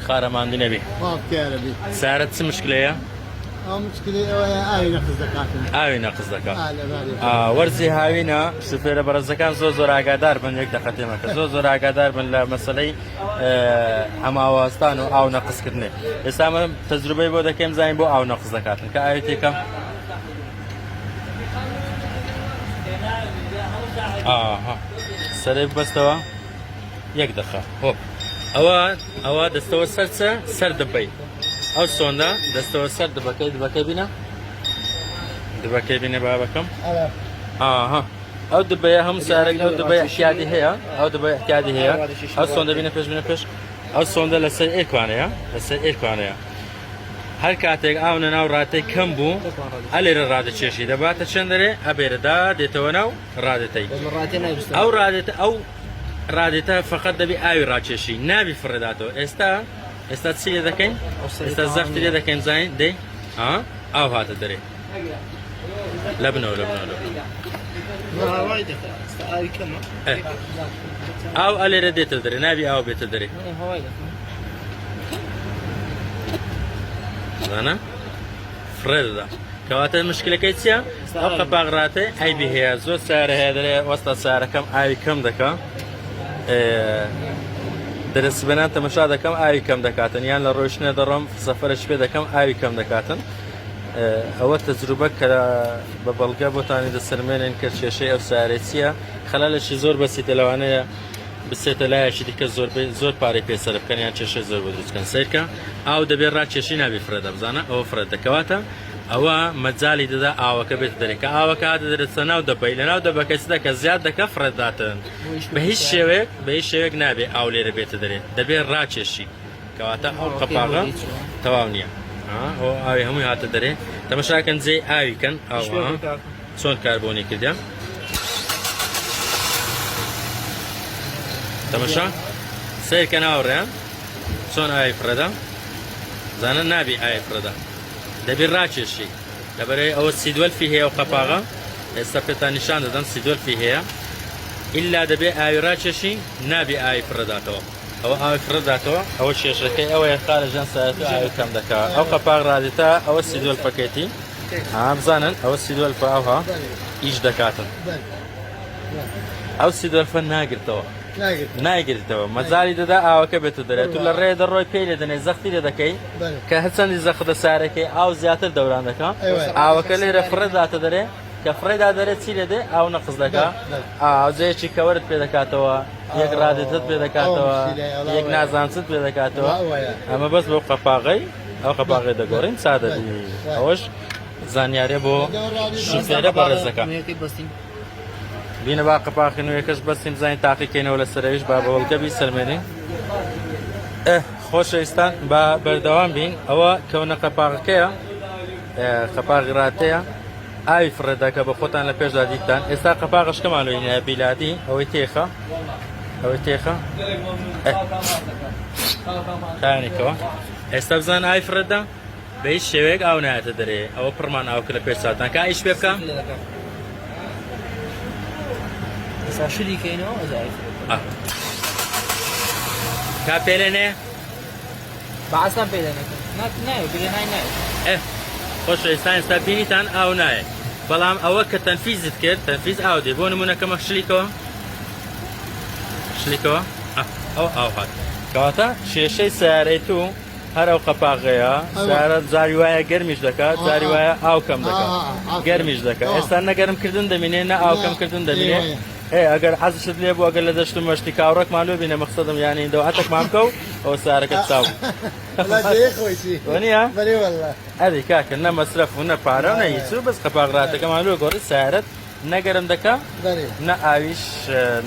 خارە ماندی نەبی. خوا بکە یارەبی. سارە چ مشکلەیە؟ ئەو مشکلەی ئەوەیە ئاوی نەقس دەکاتن. ئاوی نەقس دەکا. ئا لەبارێ. ئا وەرزی هاوینە شوفێرە بەڕێزەکان زۆر زۆر ئاگادار بن یەک دەقە تێمەکە زۆر زۆر ئاگادار بن لە مەسەلەی هەماوەستان و ئاو نەقسکردنێ ئێستا من تەجروبەی بۆ دەکەم زانین بۆ ئاو نەقس دەکاتن کە ئاوی تێکەم ئاها سەرێ ببەستەوە یەک دەخە هۆپ ئەوە ئەوە دەستەوە سەر چە سەر دبەی ئەو سۆندە دەستەوە سەر دبەکەی دبەکەی بینە دبەکەی بینە بابەکەم ئاها ئەو دبەیە هەموو سارێک ئەو دبەی احتیادی هەیە ئەو دبەی احتیادی هەیە ئەو سۆندە بینە پێش بینە پێش ئەو سۆندە لەسەر ئێکوانەیە لەسەر ئێکوانەیە هەر کاتێک ئاو لە ناو ڕاتەی کەم بوو ئەلێرە ڕادەچێشی دەباتە چێن دەرێ ئەبێرەدا دێتەوە ناو ڕادێتەی ئەو ڕادێتە ئەو ڕادێتە فقط دەبی ئاوی ڕاکێشی نابی فڕێداتەوە ئێستا ئێستا چی لێ دەکەین ئێستا زەختی لێ دەکەین زانین دەی ئاو هاتە دەرێ لە بنەوە لە بنەوە لە بنەوە ئاو ئەلێرە دێتە دەرێ نابی ئاو بێتە دەرێ زانە فڕێ دەدا کەواتە مشکلەکەی چییە ئەو قەپاغ ڕاتێ عیبی هەیە زۆر سارە هەیە دەرێ وەستا سارەکەم ئاوی کەم دەکا دەرە سبەنان تەمەشا دەکەم ئاوی کەم دەکاتن یان لە ڕۆیشتنە دەڕۆم سەفەرش پێ دەکەم ئاوی کەم دەکاتن ئەوە تەجروبە کە بە بەڵگە بۆتانی دەسەلمێنن کە کێشەی ئەو سارێ چییە خەلالێکی زۆر بەسیتە لەوانەیە بچێتە لایەکی دیکە زۆر زۆر پارەی پێ سەرف بکەن یان کێشەی زۆر بۆ دروست بکەن سەیرکە ئاو دەبێت ڕاکێشی نابێ فرەدە بزانە ئەوە فرەدە کەواتە ئەوە مەجالی دەدا ئاوەکە بێت دەرێ کە ئاوەکە هاتە دەرێت ناو دەبەی لە ناو دەبەکە چ دەکە زیاد دەکە فرەداتن بە هیچ شێوەیەک بە هیچ شێوەیەک نابێ ئاو لێرە بێتە دەرێ دەبێت ڕاکێشی کەواتە ئەو قەپاغە تەواو نییە ئەو ئاوی هەمووی هاتە دەرێ تەمەشاکەن جێی ئاوی کەن ئاوا چۆن کاربۆنی کردە تەمەشا سیرکە ناوڕێ چۆن ئاوی فڕێدا زانە نابی ئاوی فڕێدا دەبی ڕاکێشی لەبەرەی ئەوە سیدوەلفی هەیە و قەپاغە ئێستا پێتان نیشان دەدەم سیدوەلفی هەیە ئللا دەبێ ئاوی ڕاکێشی نابی ئاوی فڕێداتەوە ئەوە ئاوی فڕێداتەوە ئەوە کێشەکەی ئەوەیە خارە ژیان سایەت و ئاوی کەم دەکا ئەو قەپاغ ڕادێتە ئەوە سیدوەلفەکەیتی ها بزانن ئەوە سیدوەلفە ئەوها ئیش دەکاتن ئەو سیدوەلفە ناگرتەوە نایگرتەوە مەزاری دەدا ئاوەکە بێتە دەرێت تو لە ڕێ دەڕۆی پێی لێ دەنێ زەختی لێ دەکەی کە هەرچەندی زەخت لە سارەکەی ئاو زیاتر دەوران دەکا ئاوەکە لێرە فڕێ داتە دەرێ کە فڕێدا دەرێ چی لێ دێ ئاو نەقز دەکا ئاوجەیەکی کەوەرت پێ دەکاتەوە یەک ڕادێتت پێ دەکاتەوە یەک نازانچت پێ دەکاتەوە ئەمە بەس بۆ قەپاغی ئەو قەپاغی دەگۆڕین سادە ئەوەش زانیارە بۆ شوفێرە بەڕێزەکە بینە با قەپاخی نوێکەش بەستین بزانین تاقیکەینەوە لە سەرەویش با بە بەڵگە بیسەلمێنین خۆشەویستان با بەردەوام بین ئەوە کەونە قەپاغەکەیە قەپاغی ڕاتەیە ئاوی فڕێدا کە بە خۆتان لە پێشدا دیتان ئێستا قەپاغشکەمان لۆینە بیلادی ئەوەی تێخە ئەوەی تێخە کانێکەوە ئێستا بزان ئاوی فڕێدا بە هیچ شێوەیەک ئاو نایەتە دەرێ ئەوە پڕمان ئاو کرد لە پێش چاوتان کا ئیش پێ بکە ئێستا شلی کەینەوە ئەجا ئاوی فڕێ بکە. کا پێلێنێ بە ئاسان پێ دەنێتن نایە پێ نای نایە ئێ خۆشەویستان ئێستا بینیتان ئاو نایە بەڵام ئەوە کە تەنفیزت کرد تەنفیز ئاو دێ بۆ نمونەکەمە شلیکەوە شلیکەوە ئەو ئاو هات کەواتە کێشەی سیارەی تو هەر ئەو قەپاغەیە سارە جاری وایە گەرمیش دەکات جاری وایە ئاو کەم دەکات گەرمیش دەکات ئێستا نە گەرمکردن دەمینێ نە ئاو کەمکردن دەمینێ ئێ ئەگەر حەزشت لێ بوو ئەگەر لە دەشت و مەشتی کاوڕەکمان لۆ بینە مەخسەدم یانی دەوعەتەکمان بکە و ئەوە سارەکەت چاو وەنیە ئەری کاکە نە مەسرەف و نە پارە و نە هیچ و بەس قەپاغ ڕاتەکەمان لۆ گۆڕی سارەت نە گەرم دەکا نە ئاویش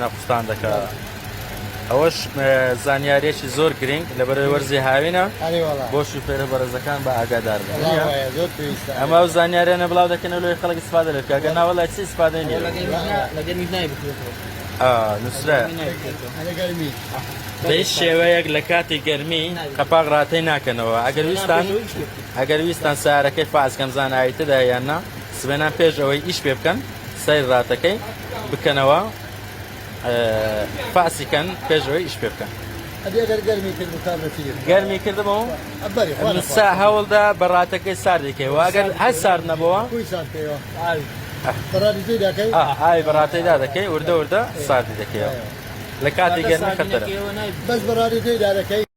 نەقوستان دەکا ئەوەش زانیاریەکی زۆر گرنگ لەبەرەوەی وەرزی هاوینە بۆ شوفێرە بەڕێزەکان بە ئاگادار بن ئەمە ئەو زانیاریانە بڵاو دەکەنەوە لەوەی خەڵک استفادە لێ بکە گەر نا وەڵای چی استفادەی نییە نووسرا بە هیچ شێوەیەک لە کاتی گەرمی قەپاغ ڕاتەی ناکەنەوە ئەگەر ویستان ئەگەر ویستان سارەکەی فاز کەم زانایی تێدا یان نا سبەینان پێش ئەوەی ئیش پێ بکەن سەیر ڕاتەکەی بکەنەوە فاسی کەن پێش ئەوەی ئیش پێ بکەن. ئەدی ئەگەر گەرمی کرد بوو کابرا چی لێ گەرمی کردمەوە بەری خوا سا هەوڵدا بەڕاتەکەی ساردی کەیەوە ئەگەر هەر سارد نەبەوە کوی سارد کەیەوە ئاوی بەڕادی دوی داکەی ئاوی بەڕاتەیدا دەکەی وردە وردە ساردی دەکەیەوە لە کاتی گەرمی خەتەرە بەس بەڕادی دوی دادەکەی.